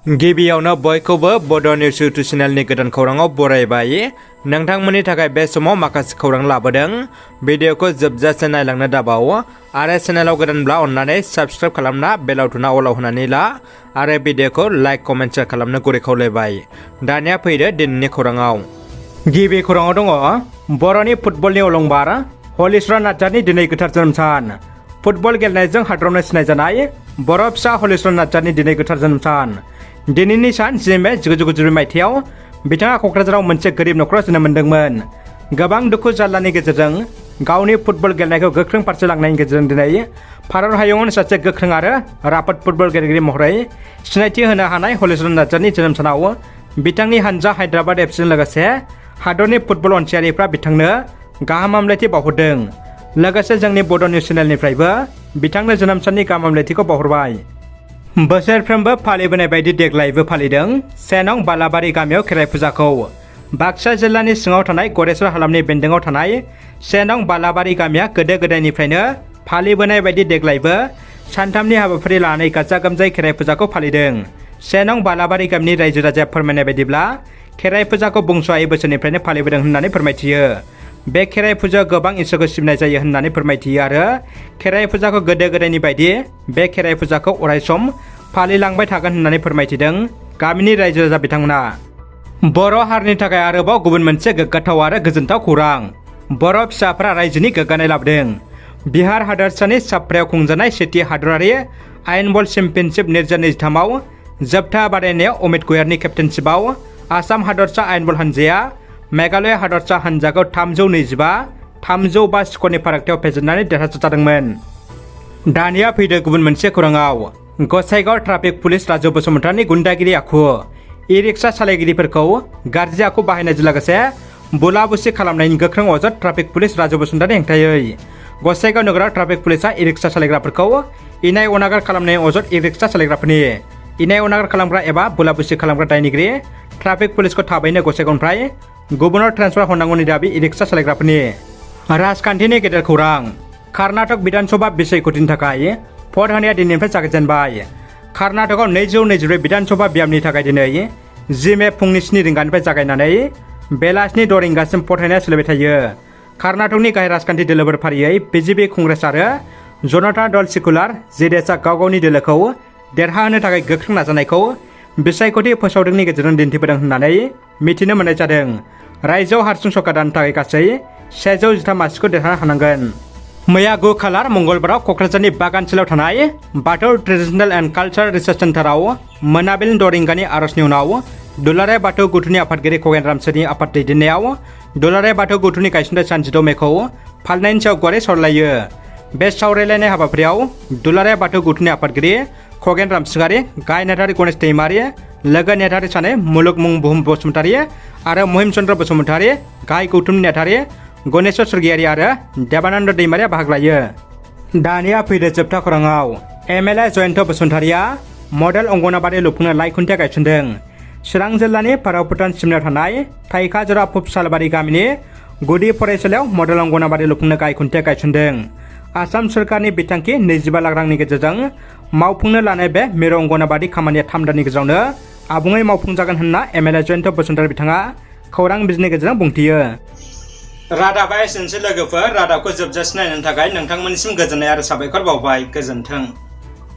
गिबियावनो बयखौबो बड' निउस इउटुब चेनेलनि गोदान खौराङाव बरायबाय। नोंथांमोननि थाखाय बे समाव माखासे खौरां लाबोदों। भिडिअखौ जोबजासे नायलांनो दाबाव आरो चेनेलाव गोदानब्ला अन्नानै साबस्क्राइब खालामना बेल आइकनआ अलाव होनानै ला आरो भिडिअखौ लाइक कमेन्ट शेयार खालामनो गुरै खावलायबाय। दानिया फैदो दिनैनि खौराङाव। गिबि खौराङाव दङ बर'नि फुटबलनि अलंबार हलिचरन नार्जारिनि दिनै गोथार जोनोम सान। फुटबल गेलेनायजों हादरावनो सिनायजानाय बर' फिसा हलिचरन नार्जारिनि दिनै गोथार जोनोम सान। दिनैनि सान 10 मे 1992 मायथाइयाव बिथाङा क'क्राझाराव मोनसे गोरिब न'खराव जोनोम मोनदोंमोन। गोबां दुखु जारलानि गेजेरजों गावनि फुटबल गेलेनायखौ गोख्रों फारसे लांनायनि गेजेरजों दिनै भारत हायुङावनो सासे गोख्रों आरो राफोद फुटबल गेलेगिरि महरै सिनायथि होनो हानाय हलिचरन नार्जारिनि जोनोम सानाव बिथांनि हानजा हायद्राबाद एफसिजों लोगोसे हादरनि फुटबल अनसायारिफ्रा बिथांनो गाहाम हामलायथि बावहरदों। लोगोसे जोंनि बड' निउस चेनेलनिफ्रायबो बिथांनो जोनोम साननि गाहाम हामलायथिखौ बावहरबाय। बोसोरफ्रोमबो फालिबोनाय बायदि देग्लायबो फालिदों 1 नं बालाबारि गामियाव खेराइ फुजाखौ। बाक्सा जिल्लानि सिङाव थानाय गरेस्वर हालामनि बेन्दोङाव थानाय 1 नं बालाबारि गामिया गोदो गोदायनिफ्रायनो फालिबोनाय बायदि देग्लायबो सानथामनि हाबाफारि लानानै गाजा गोमजायै खेराइ फुजाखौ फालिदों। 1 नं बालाबारि गामिनि रायजो राजाया फोरमायनाय बायदिब्ला खेराइ फुजाखौ बुंस'हायै बोसोरनिफ्रायनो फालिबोदों होननानै फोरमायथियो। बे खेराइ फुजायाव गोबां इसोरखौ सिबिनाय जायो होननानै फोरमायथियो आरो खेराइ फुजाखौ गोदो गोदायनि बायदि बे खेराइ फुजाखौ अरायसम फालिलांबाय थागोन होननानै फोरमायथिदों गामिनि रायजो राजा बिथांमोना। बर' हारिनि थाखाय आरोबाव गुबुन मोनसे गोग्गाथाव आरो गोजोनथाव खौरां। बर' फिसाफ्रा रायजोनि गोग्गानाय लाबोदों। बिहार हादोरसानि साप्रायाव खुंजानाय सेथि हादरारि आयेन बल चेम्पियनशिप 2023आव जोबथा बादायनायाव अमित गयारनि केप्टेनशिपआव आसाम हादरसा आयेन बल हानजाया मेघालय हादरसा हानजाखौ 325-305 स्करनि फारागथियाव फेजेननानै देरहासार जादोंमोन। दानिया फैदो गुबुन मोनसे खौराङाव। गसाइगाव ट्राफिक पुलिस राजु बसुमतारिनि गुन्डागिरि आखु। इ-रिक्सा सालायगिरिफोरखौ गाज्रि आखु बाहायनायजों लोगोसे बुला बुसि खालामनायनि गोख्रों अजद ट्राफिक पुलिस राजु बसुमतारिनि हेंथायै गसाइगाव नोगोराव ट्राफिक पुलिसआ इ-रिक्सा सालायग्राफोरखौ इनाय अनागार खालामनायनि अजद इ-रिक्सा सालायग्राफोरनि इनाय अनागार खालामग्रा एबा बुला बुसि खालामग्रा दायनिगिरि ट्राफिक पुलिसखौ थाबैनो गसाइगावनिफ्राय गुबुनाव ट्रेन्सफार हरनांगौनि दाबि इ-रिक्सा सालायग्राफोरनि। राजखान्थिनि गेदेर खौरां। कर्नाटक विधानसभा बिसायख'थिनि थाखाय भट होनाया दिनैनिफ्राय जागायजेनबाय। कर्नाटकआव 224 विधानसभा बियाबनि थाखाय दिनै 10 मे फुंनि 7 रिंगानिफ्राय जागायनानै बेलासिनि 6 रिंगासिम भट होनाया सोलिबाय थायो। कर्नाटकनि गाहाय राजखान्थि दोलोफोर फारियै बिजेपि कंग्रेस आरो जनता दल सेकुलार जेडिएसआ गाव गावनि दोलोखौ देरहाहोनो थाखाय गोख्रों नाजानायखौ बिसायख'थि फोसावदोंनि गेजेरजों दिन्थिबोदों होननानै मिथिनो मोननाय जादों। रायजोआव हारसिं सरकार दानो थाखाय गासै 113 मासिखौ देरहानो हानांगोन। मैया 9 खालार मंगलबाराव क'क्राझारनि बागानसेलाव थानाय बाथौ ट्रेडिसनेल एन्ड कालचारेल रिसार्च सेन्टाराव मोनाबिलिनि 6 रिंगानि आर'जनि उनाव दुलाराय बाथौ गौथुमनि आफादगिरि खगेन रामसियारिनि आफाद दैदेननायाव दुलाराय बाथौ गौथुमनि गायसननाय सान 16 मेखौ फालिनायनि सायाव गुवारै सावरायलायो। बे सावरायलायनाय हाबाफारियाव दुलाराय बाथौ गौथुमनि आफादगिरि खगेन रामसियारि, गाहाय नेहाथारि गणेश दैमारि, लोगो नेहाथारि सानै मुलुगमुं बुहुम बसुमतारि आरो महिम चन्द्र बसुमतारि, गाहाय गौथुमनि नेहाथारि गणेश स्वर्गियारि आरो देबानन्द दैमारिया बाहागो लायो। दानिया फैदो जोबथा खौराङाव। एमएलए जयन्त बसुमतारिया मडेल अंगनाबादि लुफुंनो लाइ खुन्थिया गायसनदों। चिरां जिल्लानि फाराव भुटान सिमनायाव थानाय थाइखाजरा फुब सालबारि गामिनि गुदि फरायसालियाव मडेल अंगनाबादि लुफुंनो गाहाय खुन्थिया गायसनदों। आसाम सोरखारनि बिथांखि 22 लाख रांनि गेजेरजों मावफुंनो लानाय बे मिरु अंगनाबादि खामानिया 3 दाननि गेजेरावनो आबुङै मावफुंजागोन होनना एमएलए जयन्त बसुमतारि बिथाङा खौरां बिजोंनि गेजेरजों बुंथियो। रादाबा एसेनोसै लोगोफोर। रादाबखौ जोबजासिम नायनायनि थाखाय नोंथांमोननिसिम गोजोननाय आरो साबायखर बावबाय। गोजोन्थों।